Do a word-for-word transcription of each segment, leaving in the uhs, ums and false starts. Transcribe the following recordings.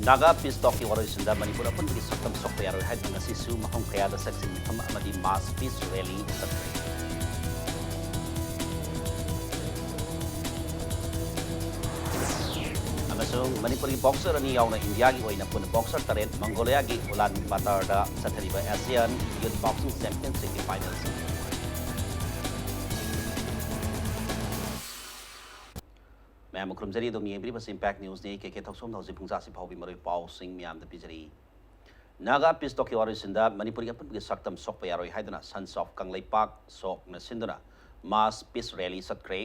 Naga piece ꯇꯣꯛꯀꯤ ꯋꯥꯔꯣꯏꯁꯤꯟꯗ Manipur ꯑꯄꯨꯟꯕꯒꯤ ꯁꯛꯇꯝ ꯁꯣꯛꯄ ꯌꯥꯔꯣꯏ ꯍꯥꯏꯗꯨꯅ ꯉꯁꯤꯁꯨ ꯃꯐꯝ ꯀꯌꯥꯗ ꯆꯥꯛꯁꯤꯟ ꯃꯤꯐꯝ ꯑꯃꯗꯤ ꯃꯥꯁ ꯄꯤꯁ ꯔꯦꯂꯤ ꯆꯠꯈ꯭ꯔꯦ꯫ ꯑꯃꯁꯨꯡ ꯃꯅꯤꯄꯨꯔꯒꯤ ꯕꯣꯛꯁꯔ ꯑꯅꯤ ꯌꯥꯎꯅ ꯏꯟꯗꯤꯌꯥꯒꯤ ꯑꯣꯏꯅ ꯄꯨꯟꯅ ꯕꯣꯛꯁꯔ ꯇꯔꯦꯠ ꯃꯪꯒꯣꯂꯤꯌꯥꯒꯤ ꯎꯂꯥꯟ ꯕꯥꯇꯥꯔꯗ ꯆꯠꯊꯔꯤꯕ ꯑꯦꯁꯤꯌꯥꯟ ꯌꯨꯠ ꯕꯣꯛꯁꯤꯡ ꯆꯦꯝꯄꯤꯌꯟꯁꯤꯞꯀꯤ ꯐꯥꯏꯅꯦꯜꯁꯤꯡ ꯃꯌꯥꯝꯕꯨ ꯈꯨꯔꯨꯝꯖꯔꯤ꯫ ꯑꯗꯨꯝ ꯌꯦꯡꯕꯤꯔꯤꯕꯁꯤ ꯏꯝꯄꯦꯛ ꯅ꯭ꯌꯨꯁꯅꯤ꯫ ꯀꯦ ꯀꯦ ꯊꯧꯁꯣꯝꯅ ꯍꯧꯖꯤꯛ ꯄꯨꯡꯖꯥꯁꯤ ꯐꯥꯎꯕꯤ ꯃꯔꯨꯑꯣꯏꯕ ꯄꯥꯎꯁꯤꯡ ꯃꯌꯥꯝꯗ ꯄꯤꯖꯔꯤ꯫ ꯅꯥꯒꯥ ꯄꯤꯁ ꯇꯣꯛꯀꯤ ꯋꯥꯔꯣꯏꯁꯤꯟꯗ ꯃꯅꯤꯄꯨꯔꯒꯤ ꯑꯄꯨꯟꯕꯒꯤ ꯁꯛꯇꯝ ꯁꯣꯛꯄ ꯌꯥꯔꯣꯏ ꯍꯥꯏꯗꯨꯅ ꯁꯟꯁ ꯑꯣꯐ ꯀꯪꯂꯩꯄꯥꯛ ꯁꯣꯛꯅ ꯁꯤꯟꯗꯨꯅ ꯃꯥꯁ ꯄꯤꯁ ꯔꯦꯂꯤ ꯆꯠꯈ꯭ꯔꯦ꯫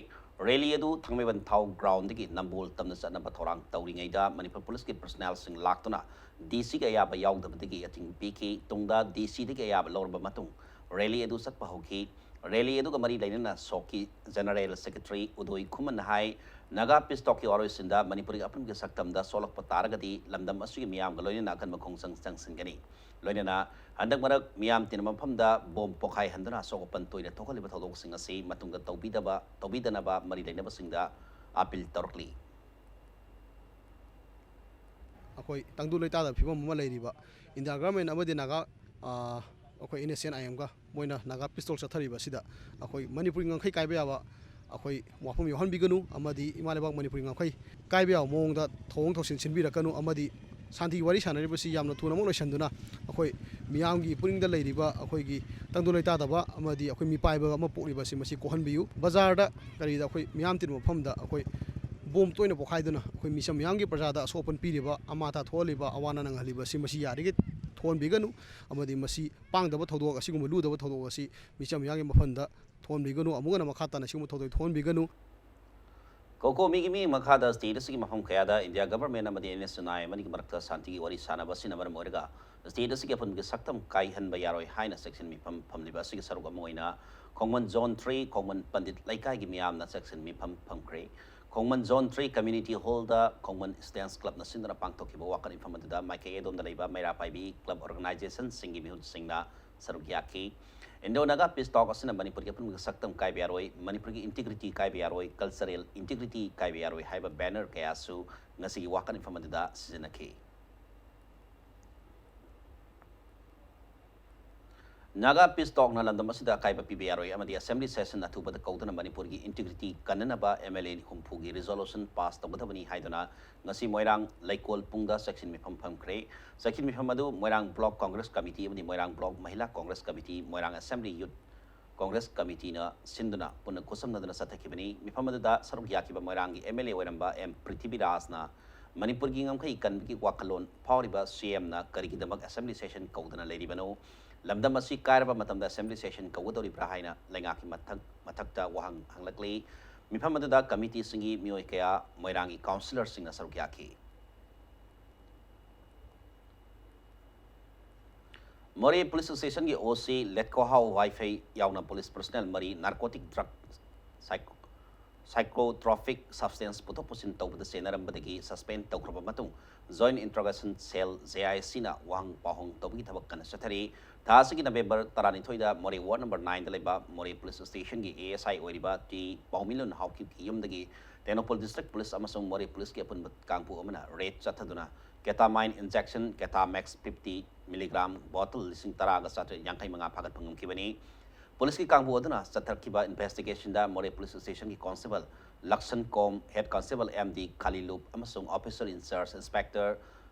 ꯔꯦꯂꯤ ꯑꯗꯨ ꯊꯥꯡꯃꯩꯕꯟ ꯊꯥꯎ ꯒ꯭ꯔꯥꯎꯟꯗꯒꯤ ꯅꯝꯕꯣꯜ ꯇꯝꯅ ꯆꯠꯅꯕ ꯊꯧꯔꯥꯡ ꯇꯧꯔꯤꯉꯩꯗ ꯃꯅꯤꯄꯨꯔ ꯄꯨꯂꯤꯁꯀꯤ ꯄꯔꯁꯅꯦꯜꯁꯤꯡ ꯂꯥꯛꯇꯨꯅ ꯗꯤ ꯁꯤꯒꯤ ꯑꯌꯥꯕ ꯌꯥꯎꯗꯕꯗꯒꯤ ꯑꯊꯤꯡꯕ ꯄꯤꯈꯤ꯫ ꯇꯨꯡꯗ ꯗꯤ ꯁꯤꯗꯒꯤ ꯑꯌꯥꯕ ꯂꯧꯔꯕ ꯃꯇꯨꯡ ꯔꯦꯂꯤ ꯑꯗꯨ ꯆꯠꯄ ꯍꯧꯈꯤ꯫ ꯔꯦꯂꯤ ꯑꯗꯨꯒ ꯃꯔꯤ ꯂꯩꯅꯅ ꯁꯣꯛꯀꯤ ꯖꯦꯅꯔꯦꯜ ꯁꯦꯀ꯭ꯔꯦꯇꯔꯤ ꯎꯗꯣꯏ ꯈꯨꯃꯟꯅ ꯍꯥꯏ, ꯅꯥꯒꯥ ꯄꯤꯁ ꯇꯣꯛꯀꯤ ꯋꯥꯔꯣꯏꯁꯤꯟꯗ ꯃꯅꯤꯄꯨꯔꯒꯤ ꯑꯄꯨꯟꯕꯒꯤ ꯁꯛꯇꯝꯗ ꯁꯣꯛꯂꯛꯄ ꯇꯥꯔꯒꯗꯤ ꯂꯝꯗꯝ ꯑꯁꯤꯒꯤ ꯃꯤꯌꯥꯝꯒ ꯂꯣꯏꯅꯅ ꯑꯀꯟꯕ ꯈꯣꯡꯖꯪ ꯆꯪꯁꯤꯟꯒꯅꯤ꯫ ꯂꯣꯏꯅꯅ ꯍꯟꯗꯛ ꯃꯔꯛ ꯃꯤꯌꯥꯝ ꯇꯤꯟꯕ ꯃꯐꯝꯗ ꯕꯣꯝ ꯄꯣꯈꯥꯏꯍꯟꯗꯨꯅ ꯑꯁꯣꯛ ꯑꯄꯟ ꯇꯣꯏꯅ ꯊꯣꯛꯍꯜꯂꯤꯕ ꯊꯧꯗꯣꯛꯁꯤꯡ ꯑꯁꯤ ꯃꯇꯨꯡꯗ ꯇꯧꯕꯤꯗꯕ, ꯇꯧꯕꯤꯗꯅꯕ ꯃꯔꯤ ꯂꯩꯅꯕꯁꯤꯡꯗ ꯑꯥꯄꯤꯜ ꯇꯧꯔꯛꯂꯤ꯫ ꯑꯩꯈꯣꯏ ꯇꯪꯗꯨ ꯂꯩꯇꯥꯗꯕ ꯐꯤꯕꯝ ꯑꯃ ꯂꯩꯔꯤꯕ ꯏꯟꯗꯤꯌꯥ ꯒꯚꯔꯟꯃꯦꯟ ꯑꯃꯗꯤ ꯅꯥꯒꯥ, ꯑ, ꯑꯩꯈꯣꯏ ꯑꯦꯟ ꯑꯦꯁ ꯑꯦꯟ ꯑꯥꯏ ꯑꯦꯝꯒ ꯃꯣꯏꯅ ꯅꯥꯒꯥ ꯄꯤꯁ ꯇꯣꯛ ꯆꯠꯊꯔꯤꯕ ꯑꯁꯤꯗ ꯑꯩꯈꯣꯏ ꯃꯅꯤꯄꯨꯔꯒꯤ ꯉꯝꯈꯩ ꯀꯥꯏꯕ ꯌꯥꯕ ꯑꯩꯈꯣꯏ ꯋꯥꯐꯝ ꯌꯥꯎꯍꯟꯕꯤꯒꯅꯨ ꯑꯃꯗꯤ ꯏꯃꯥ ꯂꯩꯕꯥꯛ ꯃꯅꯤꯄꯨꯔꯒꯤ ꯉꯝꯈꯩ ꯀꯥꯏꯕ ꯌꯥꯕ ꯃꯑꯣꯡꯗ ꯊꯧꯑꯣꯡ ꯊꯧꯁꯤꯟ ꯁꯤꯟꯕꯤꯔꯛꯀꯅꯨ ꯑꯃꯗꯤ ꯁꯥꯟꯇꯤꯒꯤ ꯋꯥꯔꯤ ꯁꯥꯟꯅꯔꯤꯕꯁꯤ ꯌꯥꯝꯅ ꯊꯨꯅꯃꯛ ꯂꯣꯏꯁꯤꯟꯗꯨꯅ ꯑꯩꯈꯣꯏ ꯃꯤꯌꯥꯝꯒꯤ ꯄꯨꯛꯅꯤꯡꯗ ꯂꯩꯔꯤꯕ ꯑꯩꯈꯣꯏꯒꯤ ꯇꯪꯗꯨ ꯂꯩꯇꯥꯗꯕ ꯑꯃꯗꯤ ꯑꯩꯈꯣꯏ ꯃꯤꯄꯥꯏꯕ ꯑꯃ ꯄꯣꯛꯂꯤꯕ ꯑꯁꯤ ꯃꯁꯤ ꯀꯣꯛꯍꯟꯕꯤꯌꯨ꯫ ꯕꯖꯥꯔꯗ ꯀꯔꯤꯗ ꯑꯩꯈꯣꯏ ꯃꯤꯌꯥꯝ ꯇꯤꯟꯕ ꯃꯐꯝꯗ ꯑꯩꯈꯣꯏ ꯕꯣꯝ ꯇꯣꯏꯅ ꯄꯣꯈꯥꯏꯗꯨꯅ ꯑꯩꯈꯣꯏ ꯃꯤꯆꯝ ꯃꯤꯌꯥꯝꯒꯤ ꯄ꯭ꯔꯖꯥꯗ ꯑꯁꯣꯛ ꯑꯄꯟ ꯄꯤꯔꯤꯕ, ꯑꯃꯥꯡ ꯑꯇꯥ ꯊꯣꯛꯍꯜꯂꯤꯕ, ꯑꯋꯥ ꯑꯅꯥ ꯅꯪꯍꯜꯂꯤꯕ ꯑꯁꯤ ꯃꯁꯤ ꯌꯥꯔꯤꯈꯩ ꯊꯣꯛꯍꯟꯕꯤꯒꯅꯨ ꯑꯃꯗꯤ ꯃꯁꯤ ꯄꯥꯡꯗꯕ ꯊꯧꯗꯣꯛ ꯑꯁꯤꯒꯨꯝꯕ ꯂꯨꯗꯕ ꯊꯧꯗꯣꯛ ꯑꯁꯤ ꯃꯤꯆꯝ ꯃꯤꯌꯥꯝꯒꯤ ꯃꯐꯝꯗ ꯊꯣꯛꯍꯟꯕꯤꯒꯅꯨ꯫ ꯑꯃꯨꯛ ꯍꯟꯅ ꯃꯈꯥ ꯇꯥꯅ ꯁꯤꯒꯨꯝꯕ ꯊꯧꯗꯣꯛ ꯊꯣꯛꯍꯟꯕꯤꯒꯅꯨ꯫ ꯀꯣꯀꯣꯃꯤꯒꯤ ꯃꯤꯠꯌꯦꯡ ꯃꯈꯥꯗ ꯁ꯭ꯇꯦꯠ ꯑꯁꯤꯒꯤ ꯃꯐꯝ ꯀꯌꯥꯗ ꯏꯟꯗꯤꯌꯥ ꯒꯚꯔꯟꯃꯦꯟꯠ ꯑꯃꯗꯤ ꯑꯦꯟ ꯑꯦꯁ ꯑꯦꯟ ꯑꯥꯏ ꯑꯦꯝꯒꯤ ꯃꯔꯛꯇ ꯁꯥꯟꯇꯤꯒꯤ ꯋꯥꯔꯤ ꯁꯥꯟꯅꯕ ꯑꯁꯤꯅ ꯃꯔꯝ ꯑꯣꯏꯔꯒ ꯁ꯭ꯇꯦꯠ ꯑꯁꯤꯒꯤ ꯑꯄꯨꯟꯕꯒꯤ ꯁꯛꯇꯝ ꯀꯥꯏꯍꯟꯕ ꯌꯥꯔꯣꯏ ꯍꯥꯏꯅ ꯆꯦꯛꯁꯤꯟ ꯃꯤꯐꯝ ꯐꯝꯂꯤꯕ ꯑꯁꯤꯒꯤ ꯁꯔꯨꯛ ꯑꯃ ꯑꯣꯏꯅ ꯈꯣꯡꯃꯟ ꯖꯣꯟ ꯊ꯭ꯔꯤ, ꯈꯣꯡꯃꯟ ꯄꯟꯗꯤꯠ ꯂꯩꯀꯥꯏꯒꯤ ꯃꯤꯌꯥꯝꯅ ꯆꯦꯛꯁꯤꯟ ꯃꯤꯐꯝ ꯐꯝꯈ꯭ꯔꯦ꯫ ꯈꯣꯡꯃꯟ ꯖꯣꯟ ꯊ꯭ꯔꯤ ꯀꯝꯃ꯭ꯌꯨꯅꯤꯇꯤ ꯍꯣꯜꯗ ꯈꯣꯡꯃꯟ ꯁ꯭ꯇꯦꯟꯁ ꯀ꯭ꯂꯕꯅ ꯁꯤꯟꯗꯨꯅ ꯄꯥꯡꯊꯣꯛꯈꯤꯕ ꯋꯥꯀꯠ ꯃꯤꯐꯝ ꯑꯗꯨꯗ ꯃꯥꯏꯀꯩ ꯑꯗꯣꯝꯗ ꯂꯩꯕ ꯃꯩꯔꯥ ꯄꯥꯏꯕꯤ ꯀ꯭ꯂꯕ ꯑꯣꯔꯒꯅꯥꯏꯖꯦꯁꯟꯁꯤꯡꯒꯤ ꯃꯤꯍꯨꯠꯁꯤꯡꯅ ꯁꯔꯨꯛ ꯌꯥꯈꯤ꯫ ꯏꯟꯗꯣ ꯅꯥꯒꯥ ꯄꯤꯁ ꯇꯣꯛ ꯑꯁꯤꯅ ꯃꯅꯤꯄꯨꯔꯒꯤ ꯑꯄꯨꯟꯕꯒꯤ ꯁꯛꯇꯝ ꯀꯥꯏꯕ ꯌꯥꯔꯣꯏ, ꯃꯅꯤꯄꯨꯔꯒꯤ ꯏꯟꯇꯤꯒ꯭ꯔꯤꯇꯤ ꯀꯥꯏꯕ ꯌꯥꯔꯣꯏ, ꯀꯜꯆꯔꯦꯜ ꯏꯟꯇꯤꯒ꯭ꯔꯤꯇꯤ ꯀꯥꯏꯕ ꯌꯥꯔꯣꯏ ꯍꯥꯏꯕ ꯕꯦꯅꯔ ꯀꯌꯥꯁꯨ ꯉꯁꯤꯒꯤ ꯋꯥꯀꯠ ꯃꯤꯐꯝ ꯑꯗꯨꯗ ꯁꯤꯖꯤꯟꯅꯈꯤ꯫ ꯅꯥꯒꯥ ꯄꯤꯁ ꯇꯣꯛꯅ ꯂꯝꯗꯝ ꯑꯁꯤꯗ ꯑꯀꯥꯏꯕ ꯄꯤꯕ ꯌꯥꯔꯣꯏ ꯑꯃꯗꯤ ꯑꯦꯁꯦꯝꯕ꯭ꯂꯤ ꯁꯦꯁꯟ ꯑꯊꯨꯕꯗ ꯀꯧꯗꯨꯅ ꯃꯅꯤꯄꯨꯔꯒꯤ ꯏꯟꯇꯤꯒ꯭ꯔꯤꯇꯤ ꯀꯟꯅꯅꯕ ꯑꯦꯝ ꯑꯦꯜ ꯑꯦ ꯍꯨꯝꯐꯨꯒꯤ ꯔꯤꯖꯣꯂꯨꯁꯟ ꯄꯥꯁ ꯇꯧꯒꯗꯕꯅꯤ ꯍꯥꯏꯗꯨꯅ ꯉꯁꯤ ꯃꯣꯏꯔꯥꯡ ꯂꯩꯀꯣꯜ ꯄꯨꯡꯗ ꯆꯦꯛꯁꯤꯟ ꯃꯤꯐꯝ ꯐꯝꯈ꯭ꯔꯦ꯫ ꯆꯦꯛꯁꯤꯟ ꯃꯤꯐꯝ ꯑꯗꯨ ꯃꯣꯏꯔꯥꯡ ꯕ꯭ꯂꯣꯛ ꯀꯣꯡꯒ꯭ꯔꯦꯁ ꯀꯃꯤꯇꯤ ꯑꯃꯗꯤ ꯃꯣꯏꯔꯥꯡ ꯕ꯭ꯂꯣꯛ ꯃꯍꯤꯂꯥ ꯀꯣꯡꯒ꯭ꯔꯦꯁ ꯀꯃꯤꯇꯤ, ꯃꯣꯏꯔꯥꯡ ꯑꯦꯁꯦꯝꯕ꯭ꯂꯤ ꯌꯨꯠ ꯀꯣꯡꯒ꯭ꯔꯦꯁ ꯀꯃꯤꯇꯤꯅ ꯁꯤꯟꯗꯨꯅ ꯄꯨꯟꯅ ꯈꯨꯠꯁꯝꯅꯗꯨꯅ ꯆꯠꯊꯈꯤꯕꯅꯤ꯫ ꯃꯤꯐꯝ ꯑꯗꯨꯗ ꯁꯔꯨꯛ ꯌꯥꯈꯤꯕ ꯃꯣꯏꯔꯥꯡꯒꯤ ꯑꯦꯝ ꯑꯦꯜ ꯑꯦ ꯑꯣꯏꯔꯝꯕ ꯑꯦꯝ ꯄ꯭ꯔꯤꯊꯤꯕꯤꯔꯥꯖꯅ ꯃꯅꯤꯄꯨꯔꯒꯤ ꯉꯝꯈꯩ ꯀꯟꯕꯒꯤ ꯋꯥꯈꯜꯂꯣꯟ ꯐꯥꯎꯔꯤꯕ ꯁꯤ ꯑꯦꯝꯅ ꯀꯔꯤꯒꯤꯗꯃꯛ ꯑꯦꯁꯦꯝꯕ꯭ꯂꯤ ꯁꯦꯁꯟ ꯀꯧꯗꯅ ꯂꯩꯔꯤꯕꯅꯣ? ꯂꯝꯗꯝ ꯑꯁꯤ ꯀꯥꯏꯔꯕ ꯃꯇꯝꯗ ꯑꯦꯁꯦꯝꯕ꯭ꯂꯤ ꯁꯦꯁꯟ ꯀꯧꯒꯗꯧꯔꯤꯕ꯭ꯔꯥ ꯍꯥꯏꯅ ꯂꯩꯉꯥꯛꯀꯤ ꯃꯊꯛ-, ꯃꯊꯛꯇ ꯋꯥꯍꯪ ꯍꯪꯂꯛꯂꯤ꯫ ꯃꯤꯐꯝ ꯑꯗꯨꯗ ꯀꯃꯤꯇꯤꯁꯤꯡꯒꯤ ꯃꯤꯑꯣꯏ ꯀꯌꯥ, ꯃꯣꯏꯔꯥꯡꯒꯤ ꯀꯥꯎꯟꯁꯤꯂꯔꯁꯤꯡꯅ ꯁꯔꯨꯛ ꯌꯥꯈꯤ꯫ ꯃꯣꯔꯦ ꯄꯨꯂꯤꯁ ꯁ꯭ꯇꯦꯁꯟꯒꯤ ꯑꯣ ꯁꯤ ꯂꯦꯠꯀꯣꯍꯥꯎ ꯋꯥꯏꯐꯩ ꯌꯥꯎꯅ ꯄꯨꯂꯤꯁ ꯄꯔꯁꯅꯦꯜ ꯃꯔꯤ ꯅꯥꯔꯀꯣꯇꯤꯛ ꯗ꯭ꯔꯒ, ꯁꯥꯏꯀꯣ-, ꯁꯥꯏꯀꯣꯇ꯭ꯔꯣꯄꯤꯛ ꯁꯕꯁꯇꯦꯟꯁ ꯄꯨꯊꯣꯛ ꯄꯨꯁꯤꯟ ꯇꯧꯕꯗ ꯆꯦꯟꯅꯔꯝꯕꯗꯒꯤ ꯁꯁꯄꯦꯟ ꯇꯧꯈ꯭ꯔꯕ ꯃꯇꯨꯡ, ꯖꯣꯏꯟꯠ ꯏꯟꯇꯔꯣꯒꯦꯁꯟ ꯁꯦꯜ, ꯖꯦ ꯑꯥꯏ ꯁꯤꯅ ꯋꯥꯍꯪ ꯄꯥꯎꯍꯪ ꯇꯧꯕꯒꯤ ꯊꯕꯛ ꯀꯟꯅ ꯆꯠꯊꯔꯤ꯫ ꯊꯥ ꯑꯁꯤꯒꯤ ꯅꯕꯦꯝꯕꯔ ꯇꯔꯥꯅꯤꯊꯣꯏꯗ ꯃꯣꯔꯦ ꯋꯥꯔꯗ ꯅꯝꯕꯔ ꯅꯥꯏꯟꯗ ꯂꯩꯕ ꯃꯣꯔꯦ ꯄꯨꯂꯤꯁ ꯁ꯭ꯇꯦꯁꯟꯒꯤ ꯑꯦ ꯑꯦꯁ ꯑꯥꯏ ꯑꯣꯏꯔꯤꯕ ꯇꯤ ꯄꯥꯎꯃꯤꯂꯨꯟ ꯍꯥꯎꯀꯤꯞꯀꯤ ꯌꯨꯝꯗꯒꯤ ꯇꯦꯡꯅꯧꯄꯜ ꯗꯤꯁꯇ꯭ꯔꯤꯛ ꯄꯨꯂꯤꯁ ꯑꯃꯁꯨꯡ ꯃꯣꯔꯦ ꯄꯨꯂꯤꯁꯀꯤ ꯑꯄꯨꯟꯕ ꯀꯥꯡꯕꯨ ꯑꯃꯅ ꯔꯦꯗ ꯆꯠꯊꯗꯨꯅ ꯀꯦꯇꯥꯃꯥꯏꯟ ꯏꯟꯖꯦꯛꯁꯟ ꯀꯦꯇꯥꯃꯦꯛꯁ ꯐꯤꯐꯇꯤ ꯃꯤꯂꯤꯒ꯭ꯔꯥꯝ ꯕꯣꯇꯜ ꯂꯤꯁꯤꯡ ꯇꯔꯥꯒ ꯆꯥꯇ꯭ꯔꯦꯠ ꯌꯥꯡꯈꯩ ꯃꯉꯥ ꯐꯥꯒꯠꯄ ꯉꯝꯈꯤꯕꯅꯤ꯫ ꯄꯨꯂꯤꯁꯀꯤ ꯀꯥꯡꯕꯨ ꯑꯗꯨꯅ ꯆꯠꯊꯔꯛꯈꯤꯕ ꯏꯟꯚꯦꯁꯇꯤꯒꯦꯁꯟꯗ ꯃꯣꯔꯦ ꯄꯨꯂꯤꯁ ꯁ꯭ꯇꯦꯁꯟꯒꯤ ꯀꯣꯟꯁꯇꯦꯕꯜ ꯂꯛꯁꯟ ꯀꯣꯝ, ꯍꯦꯗ ꯀꯣꯟꯁꯇꯦꯕꯜ ꯑꯦꯝ ꯗꯤ ꯈꯥꯂꯤꯂꯨꯞ ꯑꯃꯁꯨꯡ ꯑꯣꯐꯤꯁꯔ ꯏꯟꯆꯥꯔꯖ ꯏꯟꯁꯄꯦꯛꯇꯔ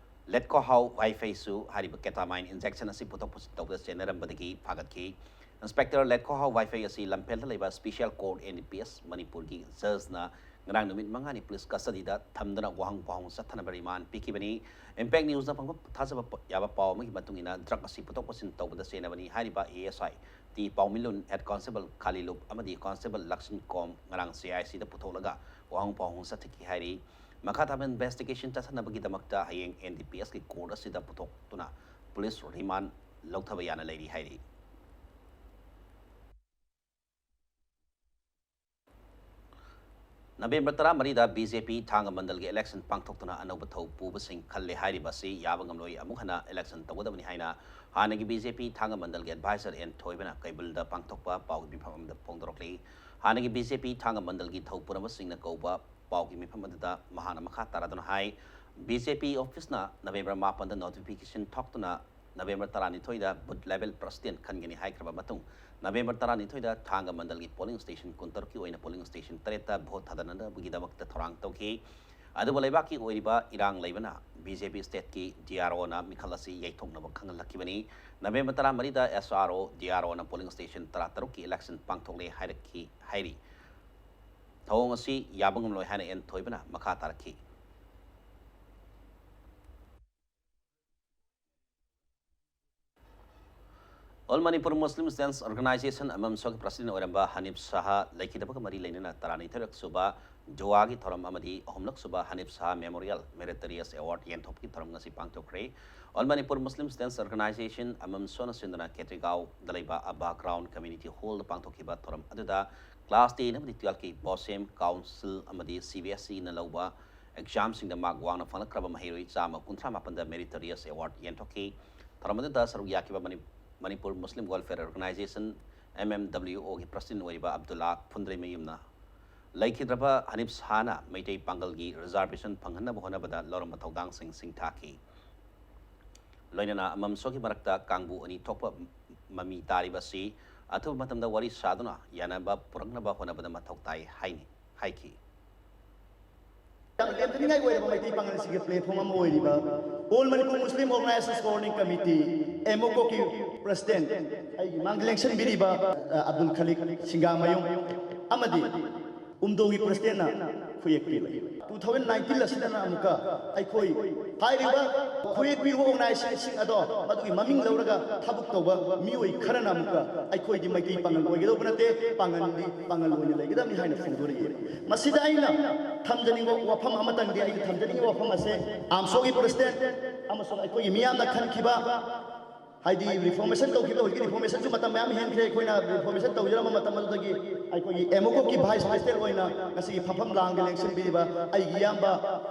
ꯂꯦꯠꯀꯣꯍꯥꯎ ꯋꯥꯏꯐꯩꯁꯨ ꯍꯥꯏꯔꯤꯕ ꯀꯦꯇꯥꯃꯥꯏꯟ ꯏꯟꯖꯦꯛꯁꯟ ꯑꯁꯤ ꯄꯨꯊꯣꯛ ꯄꯨꯁꯤꯟ ꯇꯧꯕꯗ ꯆꯦꯟꯅꯔꯝꯕꯗꯒꯤ ꯐꯥꯒꯠꯈꯤ꯫ ꯏꯟꯁꯄꯦꯛꯇꯔ ꯂꯦꯠꯀꯣꯍꯥꯎ ꯋꯥꯏꯐꯩ ꯑꯁꯤ ꯂꯝꯐꯦꯜꯗ ꯂꯩꯕ special court, N D P S, ꯃꯅꯤꯄꯨꯔꯒꯤ ꯖꯖꯅ ꯉꯔꯥꯡ ꯅꯨꯃꯤꯠ ꯃꯉꯥꯅꯤ ꯄꯨꯂꯤꯁ ꯀꯁꯇꯗꯤꯗ ꯊꯝꯗꯨꯅ ꯋꯥꯍꯪ ꯄꯥꯎꯍꯪ ꯆꯠꯊꯅꯕ ꯔꯤꯃꯥꯟ ꯄꯤꯈꯤꯕꯅꯤ꯫ ꯏꯝꯄꯦꯛ ꯅ꯭ꯌꯨꯁꯅ ꯐꯪꯕ ꯊꯥꯖꯕ ꯄ-, ꯌꯥꯕ ꯄꯥꯎ ꯑꯃꯒꯤ ꯃꯇꯨꯡ ꯏꯟꯅ ꯗ꯭ꯔꯒ ꯑꯁꯤ ꯄꯨꯊꯣꯛ ꯄꯨꯁꯤꯟ ꯇꯧꯕꯗ ꯆꯦꯟꯅꯕꯅꯤ ꯍꯥꯏꯔꯤꯕ A S I T Paomilun, head constable ꯈꯥꯂꯤꯂꯨꯞ ꯑꯃꯗꯤ ꯀꯣꯟꯁꯇꯦꯕꯜ ꯂꯛꯁꯟ ꯀꯣꯝ ꯉꯔꯥꯡ ꯁꯤ ꯑꯥꯏ ꯁꯤꯗ ꯄꯨꯊꯣꯛꯂꯒ ꯋꯥꯍꯪ ꯄꯥꯎꯍꯪ ꯆꯠꯊꯈꯤ ꯍꯥꯏꯔꯤ꯫ ꯃꯈꯥ ꯇꯥꯕ ꯏꯟꯚꯦꯁꯇꯤꯒꯦꯁꯟ ꯆꯠꯊꯅꯕꯒꯤꯗꯃꯛꯇ ꯍꯌꯦꯡ ꯑꯦꯟ ꯗꯤ ꯄꯤ ꯑꯦꯁꯀꯤ ꯀꯣꯔꯠ ꯑꯁꯤꯗ ꯄꯨꯊꯣꯛꯇꯨꯅ ꯄꯨꯂꯤꯁ ꯔꯤꯃꯥꯟ ꯂꯧꯊꯕ ꯌꯥꯅ ꯂꯩꯔꯤ ꯍꯥꯏꯔꯤ꯫ ꯅꯕꯦꯝꯕꯔ ꯇꯔꯥꯃꯔꯤꯗ ꯕꯤ ꯖꯦ ꯄꯤ ꯊꯥꯡꯒ ꯃꯟꯗꯜꯒꯤ ꯏꯂꯦꯛꯁꯟ ꯄꯥꯡꯊꯣꯛꯇꯨꯅ ꯑꯅꯧꯕ ꯊꯧ ꯄꯨꯕꯁꯤꯡ ꯈꯜꯂꯦ ꯍꯥꯏꯔꯤꯕ ꯑꯁꯤ ꯌꯥꯕ ꯉꯝꯂꯣꯏ꯫ ꯑꯃꯨꯛ ꯍꯟꯅ ꯏꯂꯦꯛꯁꯟ ꯇꯧꯒꯗꯕꯅꯤ ꯍꯥꯏꯅ ꯍꯥꯟꯅꯒꯤ ꯕꯤ ꯖꯦ ꯄꯤ ꯊꯥꯡꯒ ꯃꯟꯗꯜꯒꯤ ꯑꯦꯗꯚꯥꯏꯖꯔ ꯑꯦꯟ ꯊꯣꯏꯕꯅ ꯀꯩꯕꯨꯜꯗ ꯄꯥꯡꯊꯣꯛꯄ ꯄꯥꯎꯒꯤ ꯃꯤꯐꯝ ꯑꯃꯗ ꯐꯣꯡꯗꯣꯔꯛꯂꯤ꯫ ꯍꯥꯟꯅꯒꯤ ꯕꯤ ꯖꯦ ꯄꯤ ꯊꯥꯡꯒ ꯃꯟꯗꯜꯒꯤ ꯊꯧ ꯄꯨꯔꯝꯕꯁꯤꯡꯅ ꯀꯧꯕ ꯄꯥꯎꯒꯤ ꯃꯤꯐꯝ ꯑꯗꯨꯗ ꯃꯍꯥꯛꯅ ꯃꯈꯥ ꯇꯥꯔꯗꯨꯅ ꯍꯥꯏ, ꯕꯤ ꯖꯦ ꯄꯤ ꯑꯣꯐꯤꯁꯅ ꯅꯕꯦꯝꯕꯔ ꯃꯥꯄꯟꯗ ꯅꯣꯇꯤꯐꯤꯀꯦꯁꯟ ꯊꯣꯛꯇꯨꯅ ꯅꯕꯦꯝꯕꯔ ꯇꯔꯥꯅꯤꯊꯣꯏꯗ ꯕꯨꯊ ꯂꯦꯚꯦꯜ ꯄ꯭ꯔꯁꯤꯗꯦꯟꯠ ꯈꯟꯒꯅꯤ ꯍꯥꯏꯈ꯭ꯔꯕ ꯃꯇꯨꯡ, ꯅꯕꯦꯝꯕꯔ ꯇꯔꯥꯅꯤꯊꯣꯏꯗ ꯊꯥꯡꯒ ꯃꯟꯗꯜꯒꯤ ꯄꯣꯂꯤꯡ ꯁ꯭ꯇꯦꯁꯟ ꯀꯨꯟꯇꯔꯨꯛꯀꯤ ꯑꯣꯏꯅ ꯄꯣꯂꯤꯡ ꯁ꯭ꯇꯦꯁꯟ ꯇꯔꯦꯠꯇ ꯚꯣꯠ ꯊꯥꯗꯅꯅꯕꯒꯤꯗꯃꯛꯇ ꯊꯧꯔꯥꯡ ꯇꯧꯈꯤ꯫ ꯑꯗꯨꯕꯨ ꯂꯩꯕꯥꯛꯀꯤ ꯑꯣꯏꯔꯤꯕ ꯏꯔꯥꯡ ꯂꯩꯕꯅ ꯕꯤ ꯖꯦ ꯄꯤ ꯁ꯭ꯇꯦꯠꯀꯤ ꯗꯤ ꯑꯥꯔ ꯑꯣꯅ ꯃꯤꯈꯜ ꯑꯁꯤ ꯌꯩꯊꯣꯛꯅꯕ ꯈꯪꯍꯜꯂꯛꯈꯤꯕꯅꯤ꯫ ꯅꯕꯦꯝꯕꯔ ꯇꯔꯥꯃꯔꯤꯗ ꯑꯦꯁ ꯑꯥꯔ ꯑꯣ, ꯗꯤ ꯑꯥꯔ ꯑꯣꯅ ꯄꯣꯂꯤꯡ ꯁ꯭ꯇꯦꯁꯟ ꯇꯔꯥꯇꯔꯨꯛꯀꯤ ꯏꯂꯦꯛꯁꯟ ꯄꯥꯡꯊꯣꯛꯂꯦ ꯍꯥꯏꯔꯛꯈꯤ ꯍꯥꯏꯔꯤ꯫ ꯊꯧꯑꯣꯡ ꯑꯁꯤ ꯌꯥꯕ ꯉꯝꯂꯣꯏ ꯍꯥꯏꯅ ꯑꯦꯟ ꯊꯣꯏꯕꯅ ꯃꯈꯥ ꯇꯥꯔꯛꯈꯤ꯫ All Manipur Muslim Students Organization, ꯑꯃꯝꯁꯣꯒꯤ ꯄ꯭ꯔꯁꯤꯗꯦꯟ ꯑꯣꯏꯔꯝꯕ ꯍꯅꯤꯐ ꯁꯥꯍ ꯂꯩꯈꯤꯗꯕꯒ ꯃꯔꯤ ꯂꯩꯅꯅ ꯇꯔꯥꯅꯤꯊꯣꯏꯔꯛ ꯁꯨꯕ ꯖꯨꯋꯥꯒꯤ ꯊꯧꯔꯝ ꯑꯃꯗꯤ ꯑꯍꯨꯝꯂꯛ ꯁꯨꯕ ꯍꯅꯤꯐ ꯁꯥꯍ ꯃꯦꯃꯣꯔꯤꯌꯦꯜ ꯃꯦꯔꯤꯇꯣꯔꯤꯌꯁ ꯑꯦꯋꯥꯔꯗ ꯌꯦꯟꯊꯣꯛꯄꯒꯤ ꯊꯧꯔꯝ ꯉꯁꯤ ꯄꯥꯡꯊꯣꯛꯈ꯭ꯔꯦ꯫ All Manipur Muslim Students Organization, ꯑꯃꯝꯁꯣꯅ ꯁꯤꯟꯗꯨꯅ ꯈꯦꯇ꯭ꯔꯤꯒꯥꯎꯗ ꯂꯩꯕ ꯑꯕꯥ ꯒ꯭ꯔꯥꯎꯟ ꯀꯝꯃ꯭ꯌꯨꯅꯤꯇꯤ ꯍꯣꯜꯗ ꯄꯥꯡꯊꯣꯛꯈꯤꯕ ꯊꯧꯔꯝ ꯑꯗꯨꯗ ꯀ꯭ꯂꯥꯁ ꯇꯦꯟ ꯑꯃꯗꯤ ꯇꯨꯌꯦꯜꯐꯀꯤ ꯕꯣꯁꯦꯝ ꯀꯥꯎꯟꯁꯤꯜ ꯑꯃꯗꯤ ꯁꯤ ꯕꯤ ꯑꯦꯁ ꯏꯅ ꯂꯧꯕ ꯑꯦꯛꯖꯥꯝꯁꯤꯡꯗ ꯃꯥꯔꯛ ꯋꯥꯡꯅ ꯐꯪꯂꯛꯈ꯭ꯔꯕ ꯃꯍꯩꯔꯣꯏ ꯆꯥꯝꯃ ꯀꯨꯟꯊ꯭ꯔꯥ ꯃꯥꯄꯟꯗ ꯃꯦꯔꯤꯇꯣꯔꯤꯌꯁ ꯑꯦꯋꯥꯔꯗ ꯌꯦꯟꯊꯣꯛꯈꯤ꯫ ꯊꯧꯔꯝ ꯑꯗꯨꯗ ꯁꯔꯨꯛ ꯌꯥꯈꯤꯕ ꯃꯅꯤ-, ꯃꯅꯤꯄꯨꯔ ꯃꯨꯁꯂꯤꯝ ꯋꯦꯜꯐꯤꯌꯔ ꯑꯣꯔꯒꯅꯥꯏꯖꯦꯁꯟ, ꯑꯦꯝ ꯑꯦꯝ ꯗꯕ꯭ꯂꯤꯌꯨ ꯑꯣꯒꯤ ꯄ꯭ꯔꯁꯤꯗꯦꯟ ꯑꯣꯏꯔꯤꯕ ꯑꯕꯗꯨꯜꯂꯥ ꯐꯨꯟꯗ꯭ꯔꯩꯃꯌꯨꯝꯅ ꯂꯩꯈꯤꯗ꯭ꯔꯕ ꯍꯅꯤꯐ ꯁꯥꯍꯅ ꯃꯩꯇꯩ ꯄꯥꯡꯒꯜꯒꯤ ꯔꯤꯖꯥꯔꯕꯦꯁꯟ ꯐꯪꯍꯟꯅꯕ ꯍꯣꯠꯅꯕꯗ ꯂꯧꯔꯝꯕ ꯊꯧꯗꯥꯡꯁꯤꯡ ꯁꯤꯡꯊꯥꯈꯤ꯫ ꯂꯣꯏꯅꯅ ꯑꯃꯝꯁꯣꯒꯤ ꯃꯔꯛꯇ ꯀꯥꯡꯕꯨ ꯑꯅꯤ ꯊꯣꯛꯄ ꯃꯃꯤ ꯇꯥꯔꯤꯕ ꯑꯁꯤ ꯑꯊꯨꯕ ꯃꯇꯝꯗ ꯋꯥꯔꯤ ꯁꯥꯗꯨꯅ ꯌꯥꯅꯕ ꯄꯨꯔꯛꯅꯕ ꯍꯣꯠꯅꯕꯗ ꯃꯊꯧ ꯇꯥꯏ ꯍꯥꯏꯅꯤ, ꯍꯥꯏꯈꯤ꯫ ꯌꯥꯝ ꯂꯦꯝꯖꯅꯤꯡꯉꯥꯏ ꯑꯣꯏꯔꯕ ꯃꯩꯇꯩ ꯄꯥꯉꯜꯁꯤꯡꯒꯤ ꯄ꯭ꯂꯦꯠꯐꯣꯝ ꯑꯃ ꯑꯣꯏꯔꯤꯕ All Manipur Muslim Organizations Governing Committee, ꯑꯦꯃꯣꯀꯣꯒꯤ ꯄ꯭ꯔꯁꯤꯗꯦꯟ, ꯑꯩꯒꯤ ꯃꯥꯡꯗ ꯂꯦꯡꯁꯤꯟꯕꯤꯔꯤꯕ, ꯑ, ꯑꯕꯗꯨꯜ ꯈꯂꯤꯛ ꯁꯤꯡꯒꯥꯃꯌꯨꯝ ꯑꯃꯗꯤ ꯎꯝꯗꯣꯒꯤ ꯄ꯭ꯔꯁꯤꯗꯦꯟꯅ ꯈꯨꯌꯦꯛ ꯄꯤꯔꯛꯏ꯫ Two thousand nineteen ꯑꯁꯤꯗꯅ ꯑꯃꯨꯛꯀ ꯑꯩꯈꯣꯏ ꯍꯥꯏꯔꯤꯕ ꯈꯨꯌꯦꯛ ꯄꯤꯔꯤꯕ ꯑꯣꯔꯒꯅꯥꯏꯖꯦꯁꯟꯁꯤꯡ ꯑꯗꯣ ꯃꯗꯨꯒꯤ ꯃꯃꯤꯡ ꯂꯧꯔꯒ ꯊꯕꯛ ꯇꯧꯕ ꯃꯤꯑꯣꯏ ꯈꯔꯅ ꯑꯃꯨꯛꯀ ꯑꯩꯈꯣꯏꯗꯤ ꯃꯩꯇꯩ ꯄꯥꯉꯜ ꯑꯣꯏꯒꯗꯧꯕ ꯅꯠꯇꯦ, ꯄꯥꯉꯜꯗꯤ ꯄꯥꯉꯜ ꯑꯣꯏꯅ ꯂꯩꯒꯗꯕꯅꯤ ꯍꯥꯏꯅ ꯐꯣꯡꯗꯣꯔꯛꯏ꯫ ꯃꯁꯤꯗ ꯑꯩꯅ ꯊꯝꯖꯅꯤꯡꯕ ꯋꯥꯐꯝ ꯑꯃꯇꯪꯗꯤ, ꯑꯩꯅ ꯊꯝꯖꯅꯤꯡꯕ ꯋꯥꯐꯝ ꯑꯁꯦ ꯑꯝꯁꯣꯒꯤ ꯄ꯭ꯔꯁꯤꯗꯦꯟ ꯑꯃꯁꯨꯡ ꯑꯩꯈꯣꯏꯒꯤ ꯃꯤꯌꯥꯝꯅ ꯈꯟꯈꯤꯕ, ꯍꯥꯏꯗꯤ ꯔꯤꯐꯣꯔꯃꯦꯁꯟ ꯇꯧꯈꯤꯕ, ꯍꯧꯖꯤꯛꯀꯤ ꯔꯤꯐꯣꯔꯃꯦꯁꯟꯁꯨ ꯃꯇꯝ ꯃꯌꯥꯝ ꯍꯦꯟꯈ꯭ꯔꯦ꯫ ꯑꯩꯈꯣꯏꯅ ꯔꯤꯐꯣꯔꯃꯦꯁꯟ ꯇꯧꯖꯔꯝꯕ ꯃꯇꯝ ꯑꯗꯨꯗꯒꯤ ꯑꯩꯈꯣꯏꯒꯤ ꯑꯦꯃꯣꯀꯣꯒꯤ ꯚꯥꯏꯁ ꯄ꯭ꯔꯁꯤꯗꯦꯟ ꯑꯣꯏꯅ ꯉꯁꯤꯒꯤ ꯐꯝꯐꯝ ꯂꯥꯡꯗ ꯂꯦꯡꯁꯤꯟꯕꯤꯔꯤꯕ ꯑꯩꯒꯤ ꯏꯌꯥꯝꯕ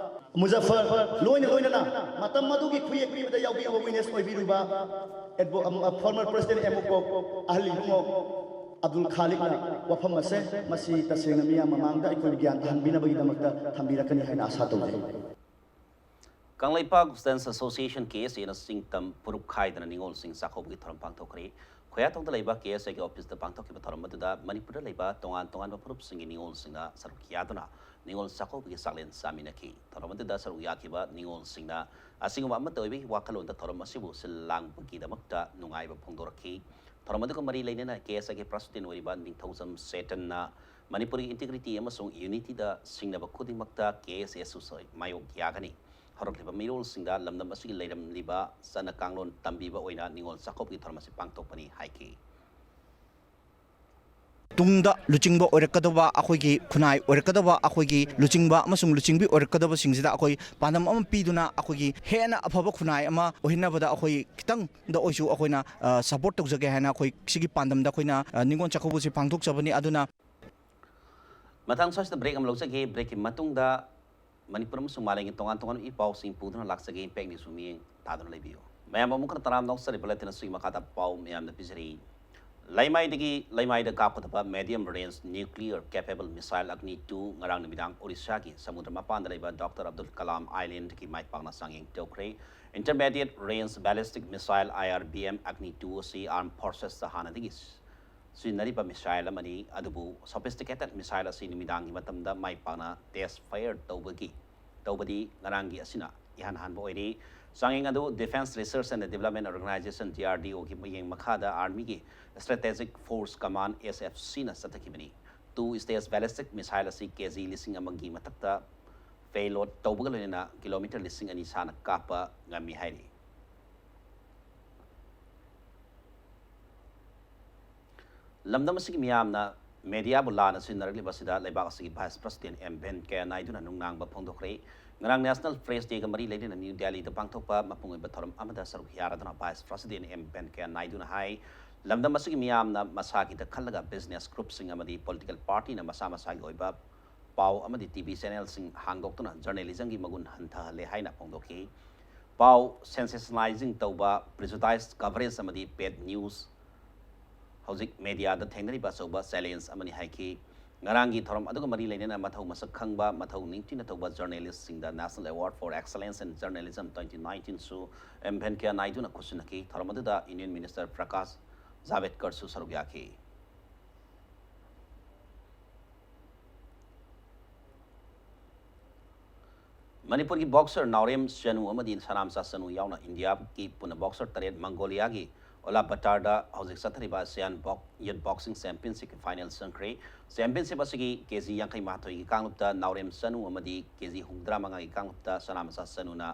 ꯃꯨꯖꯐꯔ, ꯂꯣꯏꯅ ꯂꯣꯏꯅꯅ ꯃꯇꯝ ꯑꯗꯨꯒꯤ ꯈꯨꯌꯦꯛ ꯄꯤꯕꯗ ꯌꯥꯎꯕꯤꯔꯨꯕ, ꯋꯤꯠꯅꯦꯁ ꯑꯣꯏꯕꯤꯔꯨꯕ ꯑꯦꯗꯚꯣ-, ꯑꯝ, ꯑ, ꯐꯣꯔꯃꯔ ꯄ꯭ꯔꯁꯤꯗꯦꯟ ꯑꯦꯃꯣꯀꯣ ꯑꯍꯜ ꯏꯕꯨꯡꯉꯣ ꯑꯕꯗꯨꯜ ꯈꯥꯂꯤꯛꯅ ꯋꯥꯐꯝ ꯑꯁꯦ ꯃꯁꯤ ꯇꯁꯦꯡꯅ ꯃꯤꯌꯥꯝ ꯃꯃꯥꯡꯗ ꯑꯩꯈꯣꯏ ꯒ꯭ꯌꯥꯟ ꯇꯥꯍꯟꯕꯤꯅꯕꯒꯤꯗꯃꯛꯇ ꯊꯝꯕꯤꯔꯛꯀꯅꯤ ꯍꯥꯏꯅ ꯑꯥꯁꯥ ꯇꯧꯖꯩ꯫ Kangleipak Students Association, K S A ꯅ ꯁꯤꯡꯇꯝ ꯐꯨꯔꯨꯞ ꯈꯥꯏꯗꯅ ꯅꯤꯉꯣꯜꯁꯤꯡ ꯆꯥꯛꯀꯧꯕꯒꯤ ꯊꯧꯔꯝ ꯄꯥꯡꯊꯣꯛꯈ꯭ꯔꯦ꯫ ꯈꯣꯌꯥꯊꯣꯡꯗ ꯂꯩꯕ K S A ꯒꯤ office ꯇ ꯄꯥꯡꯊꯣꯛꯈꯤꯕ ꯊꯧꯔꯝ ꯑꯗꯨꯗ ꯃꯅꯤꯄꯨꯔꯗ ꯂꯩꯕ ꯇꯣꯉꯥꯟ ꯇꯣꯉꯥꯟꯕ ꯐꯨꯔꯨꯞꯁꯤꯡꯒꯤ ꯅꯤꯉꯣꯜꯁꯤꯡꯅ ꯁꯔꯨꯛ ꯌꯥꯗꯨꯅ ꯅꯤꯉꯣꯜ ꯆꯥꯛꯀꯧꯕꯒꯤ ꯆꯥꯛꯂꯦꯟ ꯆꯥꯃꯤꯟꯅꯈꯤ꯫ ꯊꯧꯔꯝ ꯑꯗꯨꯗ ꯁꯔꯨꯛ ꯌꯥꯈꯤꯕ ꯅꯤꯉꯣꯜꯁꯤꯡꯅ ꯑꯁꯤꯒꯨꯝꯕ ꯑꯃꯠꯇ ꯑꯣꯏꯕꯒꯤ ꯋꯥꯈꯜꯂꯣꯟꯗ ꯊꯧꯔꯝ ꯑꯁꯤꯕꯨ ꯁꯤꯜ ꯂꯥꯡꯕꯒꯤꯗꯃꯛꯇ ꯅꯨꯡꯉꯥꯏꯕ ꯐꯣꯡꯗꯣꯔꯛꯈꯤ꯫ ꯊꯧꯔꯝ ꯑꯗꯨꯒ ꯃꯔꯤ ꯂꯩꯅꯅ K S A ꯒꯤ president ꯑꯣꯏꯔꯤꯕ ꯅꯤꯡꯊꯧꯖꯝ ꯁꯦꯇꯟꯅ ꯃꯅꯤꯄꯨꯔꯒꯤ integrity ꯑꯃꯁꯨꯡ unity ꯗ ꯁꯤꯡꯅꯕ ꯈꯨꯗꯤꯡꯃꯛꯇ K S A ꯁꯨ ꯃꯥꯌꯣꯛ ꯌꯥꯒꯅꯤ꯫ ꯍꯧꯔꯛꯂꯤꯕ ꯃꯤꯔꯣꯜꯁꯤꯡꯗ ꯂꯝꯗꯝ ꯑꯁꯤꯒꯤ ꯂꯩꯔꯝꯂꯤꯕ ꯆꯠꯅ ꯀꯥꯡꯂꯣꯟ ꯇꯝꯕꯤꯕ ꯑꯣꯏꯅ ꯅꯤꯉꯣꯜ ꯆꯥꯛꯀꯧꯕꯒꯤ ꯊꯧꯔꯝ ꯑꯁꯤ ꯄꯥꯡꯊꯣꯛꯄꯅꯤ ꯍꯥꯏꯈꯤ꯫ ꯇꯨꯡꯗ ꯂꯨꯆꯤꯡꯕ ꯑꯣꯏꯔꯛꯀꯗꯕ ꯑꯩꯈꯣꯏꯒꯤ ꯈꯨꯟꯅꯥꯏ ꯑꯣꯏꯔꯛꯀꯗꯕ ꯑꯩꯈꯣꯏꯒꯤ ꯂꯨꯆꯤꯡꯕ ꯑꯃꯁꯨꯡ ꯂꯨꯆꯤꯡꯕꯤ ꯑꯣꯏꯔꯛꯀꯗꯕꯁꯤꯡꯁꯤꯗ ꯑꯩꯈꯣꯏ ꯄꯥꯟꯗꯝ ꯑꯃ ꯄꯤꯗꯨꯅ ꯑꯩꯈꯣꯏꯒꯤ ꯍꯦꯟꯅ ꯑꯐꯕ ꯈꯨꯟꯅꯥꯏ ꯑꯃ ꯑꯣꯏꯍꯟꯅꯕꯗ ꯑꯩꯈꯣꯏ ꯈꯤꯇꯪꯗ ꯑꯣꯏꯁꯨ ꯑꯩꯈꯣꯏꯅ, ꯑ, support ꯇꯧꯖꯒꯦ ꯍꯥꯏꯅ ꯑꯩꯈꯣꯏ ꯁꯤꯒꯤ ꯄꯥꯟꯗꯝꯗ ꯑꯩꯈꯣꯏꯅ, ꯑ, ꯅꯤꯉꯣꯜ ꯆꯥꯛꯀꯧꯕꯁꯤ ꯄꯥꯡꯊꯣꯛꯆꯕꯅꯤ꯫ ꯑꯗꯨꯅ ꯃꯊꯪ ꯁ꯭ꯋꯥꯏꯁꯤꯗ break ꯑꯃ ꯂꯧꯖꯒꯦ꯫ Break ꯀꯤ ꯃꯇꯨꯡꯗ ꯃꯅꯤꯄꯨꯔ ꯑꯃꯁꯨꯡ ꯃꯥꯂꯦꯝꯒꯤ ꯇꯣꯉꯥꯟ ꯇꯣꯉꯥꯟꯕ ꯏ ꯄꯥꯎꯁꯤꯡ ꯄꯨꯗꯨꯅ ꯂꯥꯛꯆꯒꯦ꯫ Impact News ꯁꯨ ꯃꯤꯠꯌꯦꯡ ꯇꯥꯗꯨꯅ ꯂꯩꯕꯤꯌꯨ꯫ ꯃꯌꯥꯝ ꯑꯃꯨꯛ ꯍꯟꯅ ꯇꯔꯥꯝꯅ ꯑꯣꯛꯆꯔꯤ꯫ Bulletin ꯑꯁꯤꯒꯤ ꯃꯈꯥꯗ ꯄꯥꯎ ꯃꯌꯥꯝꯅ ꯄꯤꯖꯔꯤ꯫ ꯂꯩꯃꯥꯏꯗꯒꯤ, ꯂꯩꯃꯥꯏꯗ ꯀꯥꯞꯀꯗꯕ medium range nuclear capable missile Agni two ꯉꯔꯥꯡ ꯅꯨꯃꯤꯗꯥꯡ ꯑꯣꯔꯤꯁꯥꯒꯤ ꯁꯃꯨꯗ꯭ꯔ ꯃꯄꯥꯟꯗ ꯂꯩꯕ Doctor Abdul Kalam Island ꯒꯤ ꯃꯥꯏ ꯄꯥꯛꯅ ꯆꯥꯡꯌꯦꯡ ꯇꯧꯈ꯭ꯔꯦ꯫ Intermediate Range Ballistic Missile, I R B M, Agni two ꯑꯁꯤ Armed Forces ꯇ ꯍꯥꯟꯅꯗꯒꯤ ꯁꯤꯖꯤꯟꯅꯔꯤꯕ missile ꯑꯃꯅꯤ꯫ ꯑꯗꯨꯕꯨ sophisticated missile ꯑꯁꯤ ꯅꯨꯃꯤꯗꯥꯡꯒꯤ ꯃꯇꯝꯗ ꯃꯥꯏ ꯄꯥꯛꯅ test fire ꯇꯧꯕꯒꯤ, ꯇꯧꯕꯗꯤ ꯉꯔꯥꯡꯒꯤ ꯑꯁꯤꯅ ꯏꯍꯥꯟ ꯍꯥꯟꯕ ꯑꯣꯏꯔꯤ꯫ ꯆꯥꯡꯌꯦꯡ ꯑꯗꯨ Defence Research and Development Organization, D R D O ꯒꯤ ꯃꯤꯠꯌꯦꯡ ꯃꯈꯥꯗ Army ꯒꯤ Strategic Force Command, S F C ꯅ ꯆꯠꯊꯈꯤꯕꯅꯤ꯫ Two stage ballistic missile ꯑꯁꯤ K G ꯂꯤꯁꯤꯡ ꯑꯃꯒꯤ ꯃꯊꯛꯇ payload ꯇꯧꯕꯒ ꯂꯣꯏꯅꯅ kilometre ꯂꯤꯁꯤꯡ ꯑꯅꯤ ꯁꯥꯡꯅ ꯀꯥꯞꯄ ꯉꯝꯃꯤ ꯍꯥꯏꯔꯤ꯫ ꯂꯝꯗꯝ ꯑꯁꯤꯒꯤ ꯃꯤꯌꯥꯝꯅ media ꯕꯨ ꯂꯥꯟꯅ ꯁꯤꯖꯤꯟꯅꯔꯛꯂꯤꯕ ꯑꯁꯤꯗ ꯂꯩꯕꯥꯛ ꯑꯁꯤꯒꯤ Vice President M ꯚꯦꯡꯀꯌꯥ ꯅꯥꯏꯗꯨꯅ ꯅꯨꯡꯅꯥꯡꯕ ꯐꯣꯡꯗꯣꯛꯈ꯭ꯔꯦ꯫ ꯉꯔꯥꯡ National Press Day ꯒ ꯃꯔꯤ ꯂꯩꯅꯅ ꯅ꯭ꯌꯨ ꯗꯦꯜꯂꯤꯗ ꯄꯥꯡꯊꯣꯛꯄ ꯃꯄꯨꯡ ꯑꯣꯏꯕ ꯊꯧꯔꯝ ꯑꯃꯗ ꯁꯔꯨꯛ ꯌꯥꯔꯗꯨꯅ Vice President M ꯚꯦꯡꯀꯌꯥ ꯅꯥꯏꯗꯨꯅ ꯍꯥꯏ, ꯂꯝꯗꯝ ꯑꯁꯤꯒꯤ ꯃꯤꯌꯥꯝꯅ ꯃꯁꯥꯒꯤꯗ ꯈꯜꯂꯒ business group ꯁꯤꯡ ꯑꯃꯗꯤ political party ꯅ ꯃꯁꯥ ꯃꯁꯥꯒꯤ ꯑꯣꯏꯕ ꯄꯥꯎ ꯑꯃꯗꯤ T V channel ꯁꯤꯡ ꯍꯥꯡꯗꯣꯛꯇꯨꯅ journalism ꯒꯤ ꯃꯒꯨꯟ ꯍꯟꯊꯍꯜꯂꯦ ꯍꯥꯏꯅ ꯐꯣꯡꯗꯣꯛꯈꯤ꯫ ꯄꯥꯎ sensationalizing ꯇꯧꯕ, prejudice coverage ꯑꯃꯗꯤ paid news ꯍꯧꯖꯤꯛ media ꯗ ꯊꯦꯡꯅꯔꯤꯕ ꯑꯆꯧꯕ challenge ꯑꯃꯅꯤ ꯍꯥꯏꯈꯤ꯫ ꯉꯔꯥꯡꯒꯤ ꯊꯧꯔꯝ ꯑꯗꯨꯒ ꯃꯔꯤ ꯂꯩꯅꯅ ꯃꯊꯧ ꯃꯁꯛ ꯈꯪꯕ, ꯃꯊꯧ ꯅꯤꯡꯊꯤꯅ ꯇꯧꯕ ꯖꯔꯅꯦꯂꯤꯁꯁꯤꯡꯗ National Award for Excellence in Journalism twenty nineteen ꯁꯨ ꯑꯦꯝ ꯚꯦꯟꯀꯌꯥ ꯅꯥꯏꯗꯨꯅ ꯈꯨꯠꯁꯤꯟꯅꯈꯤ꯫ ꯊꯧꯔꯝ ꯑꯗꯨꯗ ꯌꯨꯅꯤꯌꯟ ꯃꯤꯅꯤꯁꯇꯔ ꯄ꯭ꯔꯀꯥꯁ ꯖꯥꯚꯦꯗꯀꯔꯁꯨ ꯁꯔꯨꯛ ꯌꯥꯈꯤ꯫ ꯃꯅꯤꯄꯨꯔꯒꯤ ꯕꯣꯛꯁꯔ ꯅꯥꯎꯔꯦꯝ ꯆꯅꯨ ꯑꯃꯗꯤ ꯁꯅꯥꯃꯆꯥ ꯆꯅꯨ ꯌꯥꯎꯅ ꯏꯟꯗꯤꯌꯥꯒꯤ ꯄꯨꯟꯅ ꯕꯣꯛꯁꯔ ꯇꯔꯦꯠ ꯃꯪꯒꯣꯂꯤꯌꯥꯒꯤ ꯎꯂꯥꯟ ꯕꯇꯥꯔꯗ ꯍꯧꯖꯤꯛ ꯆꯠꯊꯔꯤꯕ ꯑꯦꯁꯤꯌꯥꯟ ꯕꯣꯛ-, ꯌꯨꯠ ꯕꯣꯛꯁꯤꯡ ꯆꯦꯝꯄꯤꯌꯟꯁꯤꯞꯀꯤ ꯐꯥꯏꯅꯦꯜ ꯆꯪꯈ꯭ꯔꯦ꯫ ꯆꯦꯝꯄꯤꯌꯟꯁꯤꯞ ꯑꯁꯤꯒꯤ ꯀꯦ ꯖꯤ ꯌꯥꯡꯈꯩ ꯃꯥꯊꯣꯏꯒꯤ ꯀꯥꯡꯂꯨꯞꯇ ꯅꯥꯎꯔꯦꯝ ꯆꯅꯨ ꯑꯃꯗꯤ ꯀꯦ ꯖꯤ ꯍꯨꯝꯐꯨꯇꯔꯥ ꯃꯉꯥꯒꯤ ꯀꯥꯡꯂꯨꯞꯇ ꯁꯅꯥꯃꯆꯥ ꯆꯅꯨꯅ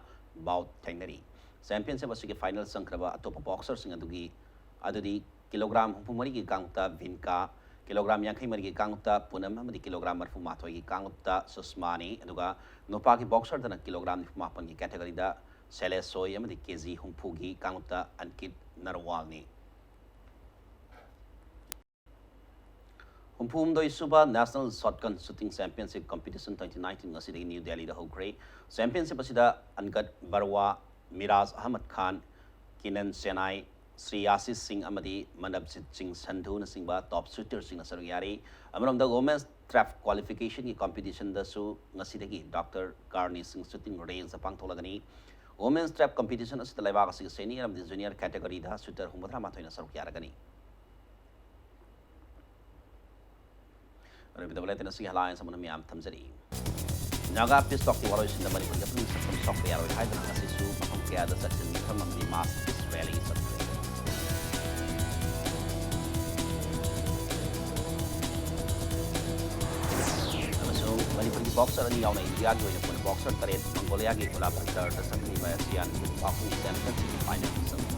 ꯕꯥꯎꯠ ꯊꯦꯡꯅꯔꯤ꯫ ꯆꯦꯝꯄꯤꯌꯟꯁꯤꯞ ꯑꯁꯤꯒꯤ ꯐꯥꯏꯅꯦꯜ ꯆꯪꯈ꯭ꯔꯕ ꯑꯇꯣꯞꯄ ꯕꯣꯛꯁꯔꯁꯤꯡ ꯑꯗꯨꯒꯤ, ꯑꯗꯨꯗꯤ ꯀꯤꯂꯣꯒ꯭ꯔꯥꯝ ꯍꯨꯝꯐꯨ ꯃꯔꯤꯒꯤ ꯀꯥꯡꯂꯨꯞꯇ ꯚꯤꯟꯀꯥ, ꯀꯤꯂꯣꯒ꯭ꯔꯥꯝ ꯌꯥꯡꯈꯩ ꯃꯔꯤꯒꯤ ꯀꯥꯡꯂꯨꯞꯇ ꯄꯨꯅꯝ ꯑꯃꯗꯤ ꯀꯤꯂꯣꯒ꯭ꯔꯥꯝ ꯃꯔꯤꯐꯨ ꯃꯥꯊꯣꯏꯒꯤ ꯀꯥꯡꯂꯨꯞꯇ ꯁꯨꯁꯃꯥꯅꯤ, ꯑꯗꯨꯒ ꯅꯨꯄꯥꯒꯤ ꯕꯣꯛꯁꯔꯗꯅ ꯀꯤꯂꯣꯒ꯭ꯔꯥꯝ ꯅꯤꯐꯨ ꯃꯥꯄꯟꯒꯤ ꯀꯦꯇꯦꯒꯣꯔꯤꯗ ꯁꯦꯂꯦꯁ ꯁꯣꯏ ꯑꯃꯗꯤ ꯀꯦ ꯖꯤ ꯍꯨꯝꯐꯨꯒꯤ ꯀꯥꯡꯂꯨꯞꯇ ꯑꯟꯀꯤꯠ ꯅꯔꯋꯥꯜꯅꯤ꯫ ꯍꯨꯝꯐꯨ ꯍꯨꯝꯗꯣꯏ ꯁꯨꯕ National Shotgun Shooting Championship Competition twenty nineteen ꯉꯁꯤꯗꯒꯤ ꯅ꯭ꯌꯨ ꯗꯦꯜꯂꯤꯗ ꯍꯧꯈ꯭ꯔꯦ꯫ ꯆꯦꯝꯄꯤꯌꯟꯁꯤꯞ ꯑꯁꯤꯗ ꯑꯟꯒꯠ ꯕꯔꯋꯥ, ꯃꯤꯔꯥꯖ ꯑꯍꯃꯗ ꯈꯥꯟ, ꯀꯤꯅꯟ ꯁꯦꯅꯥꯏ, ꯁ꯭ꯔꯤ ꯑꯥꯁꯤꯁ ꯁꯤꯡ ꯑꯃꯗꯤ ꯃꯅꯕꯖꯤꯠ ꯁꯤꯡ ꯁꯟꯙꯨꯅꯆꯤꯡꯕ ꯇꯣꯞ ꯁꯨꯇꯔꯁꯤꯡꯅ ꯁꯔꯨꯛ ꯌꯥꯔꯤ꯫ ꯑꯃꯔꯣꯝꯗ ꯋꯨꯃꯦꯟꯁ ꯇ꯭ꯔꯦꯞ ꯀ꯭ꯋꯥꯂꯤꯐꯤꯀꯦꯁꯟꯒꯤ ꯀꯝꯄꯤꯇꯤꯁꯟꯗꯁꯨ ꯉꯁꯤꯗꯒꯤ ꯗꯥꯛꯇꯔ ꯀꯥꯔꯅꯤ ꯁꯤꯡ ꯁꯨꯇꯤꯡ ꯔꯦꯟꯖꯇ ꯄꯥꯡꯊꯣꯛꯂꯒꯅꯤ꯫ ꯋꯨꯃꯦꯟꯁ ꯇ꯭ꯔꯦꯞ ꯀꯝꯄꯤꯇꯤꯁꯟ ꯑꯁꯤꯗ ꯂꯩꯕꯥꯛ ꯑꯁꯤꯒꯤ ꯁꯦꯅꯤꯌꯔ ꯑꯃꯗꯤ ꯖꯨꯅꯤꯌꯔ ꯀꯦꯇꯦꯒꯣꯔꯤꯗ ꯁꯨꯇꯔ ꯍꯨꯝꯐꯨꯇꯔꯥ ꯃꯥꯊꯣꯏꯅ ꯁꯔꯨꯛ ꯌꯥꯔꯒꯅꯤ꯫ ꯑꯔꯣꯏꯕꯗ ꯕꯨꯂꯦꯇꯤꯟ ꯑꯁꯤꯒꯤ ꯍꯦꯗꯂꯥꯏꯟꯁ ꯑꯃꯅ ꯃꯤꯌꯥꯝ ꯊꯝꯖꯔꯤ꯫ ꯅꯥꯒꯥ ꯄꯤꯁ ꯇꯣꯛꯀꯤ ꯋꯥꯔꯣꯏꯁꯤꯟꯗ ꯃꯅꯤꯄꯨꯔꯒꯤ ꯑꯄꯨꯟꯕ ꯁꯛꯇꯝ ꯁꯣꯛꯄ ꯌꯥꯔꯣꯏ ꯍꯥꯏꯗꯨꯅ ꯉꯁꯤꯁꯨ ꯃꯐꯝ ꯀꯌꯥꯗ ꯆꯠꯈꯤꯕ ꯃꯤꯐꯝ ꯑꯃꯗꯤ ꯃꯥꯁ ꯄꯤꯁ ꯔꯦꯂꯤ ꯆꯠꯈ꯭ꯔꯦ꯫ ꯑꯃꯁꯨꯡ ꯃꯅꯤꯄꯨꯔꯒꯤ ꯕꯣꯛꯁꯔ ꯑꯅꯤ ꯌꯥꯎꯅ ꯏꯟꯗꯤꯌꯥꯒꯤ ꯑꯣꯏꯅ ꯄꯨꯟꯅ ꯕꯣꯛꯁꯔ ꯇꯔꯦꯠ ꯃꯪꯒꯣꯂꯤꯌꯥꯒꯤ ꯎꯂꯥꯟ ꯕꯇꯔꯗ ꯆꯠꯈꯤꯕ ꯑꯦꯁꯤꯌꯥꯟ ꯕꯣꯛꯁꯤꯡ ꯆꯦꯝꯄꯤꯌꯟꯁꯤꯞꯀꯤ ꯐꯥꯏꯅꯦꯜꯗ ꯆꯪꯈꯤ꯫